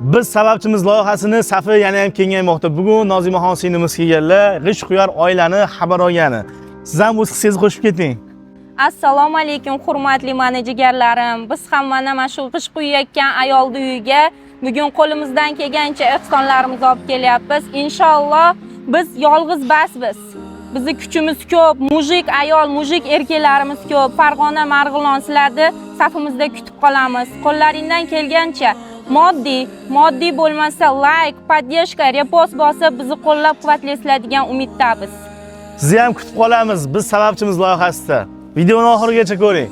Biz sababchimiz loyihasini safi yana ham kengaymoqda. Bugun Nozimaxon singlimiz kelganlar, g'isht quyar oilani xabar olgani. Siz ham o'z hissangizni qo'shib keting. Assalomu alaykum hurmatli mani jigarlarim. Biz ham mana shu g'isht quyayotgan ayolni uyiga bugun qo'limizdan kelgancha ehsonlarimizni olib kelyapmiz. Inshaalloh biz yolg'iz basmiz. Bizni kuchimiz ko'p, mujik ayol, mujik erkaklarimiz ko'p. Farg'ona, Marg'ilon sizlarni safimizda kutib qolamiz. Qo'llaringdan kelgancha moddiy bo'lmasa like, поддержка, repost bosib bizni qo'llab-quvvatlaysizlar degan umiddamiz. Sizni ham kutib qolamiz. Biz sababchimiz loyihasida. Videoni oxirigacha ko'ring.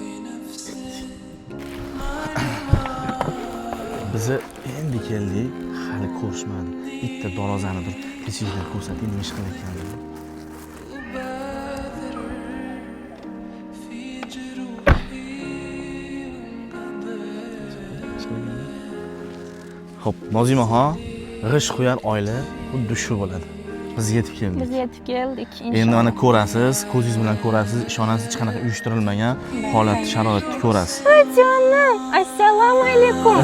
Bizi endi keldik, hali ko'rishmadi. Bitta darvozani bir kechikdan ko'rsating, nima ish qilayotganini. Xo'p, Nozimaxon, g'isht quyar oila xuddi shu bo'ladi. Biz yetib keldik. Biz yetib keldik Endi mana ko'rasiz, ko'zingiz bilan ko'rasiz, ishonasiz, hech qanaqa uyushtirilmagan holat, sharoitni ko'rasiz. Jonim, assalomu alaykum.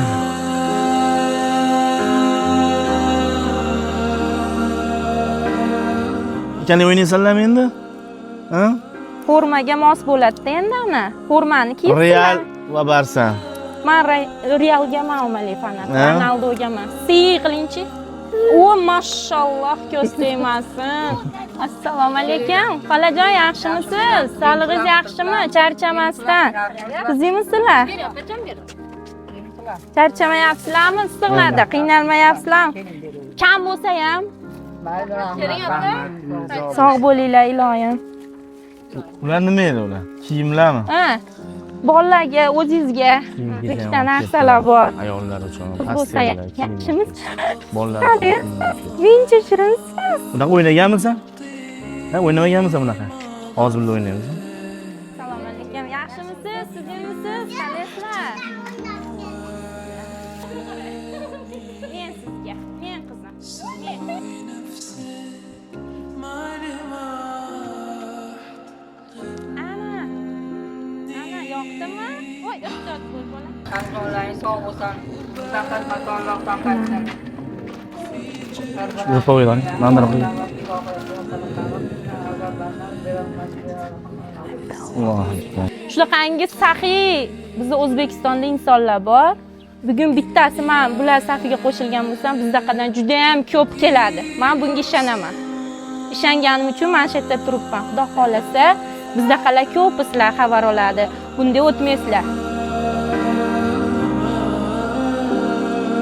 Ikkaling o'ynaysanlarmi endi? Ha? Formaga mos bo'ladi-da endi ana. Formani kiyibsizlar. Real va Barsa. Man Realga man omali fanat, Ha? Ronaldoga emas. Si qilingchi. O, mashalloh, ko'z tegmasin. Assalomu alaykum. Xolajon, yaxshimisiz? Sog'lig'ingiz yaxshimi? Charchamasdan. Qizingmisizlar? Charchamayapsizlarmi issiqlarda? Qiynalmayapsizlarmi? Kam bo'lsa ham sog' bo'linglar iloyim. Ular nima edi ular? Kiyimlarmi? Ha. Bolalarga, o'zingizga Kiyim ikkita narsalar bor. Ayollar uchun Bo'lsa pastellar, kiyim. yaxshimisiz? Bolalar Qani? uchun. Mencha shirinsiz. Bunaqa o'ynaganmisan? Ha, o'ynamaganmisan bunaqa? Hozir birga o'ynaymiz. Assalomu alaykum. Yaxshimisiz? Sizmisiz? Qalaysizlar? Men sizga, men qizim. Men. Ana. Ana yoqdimi? Voy, ehtiyot bo'l bola. Qanqonlaring sog' bo'lsin, faqat makonloqdan qaytsin. Ro'pa o'ylang, mandir qiling. Allohu akbar. Shunaqangi saxiy bizni O'zbekistonda insonlar bor. Bugun bittasi men bular safiga qo'shilgan bo'lsam, bizdaqadan juda ham ko'p keladi. Men bunga ishonaman. Ishonganim uchun mana shu yerda turibman. Xudo xolasa, bizdaqalar ko'p sizlar xabar oladi. Bunday o'tmaysizlar.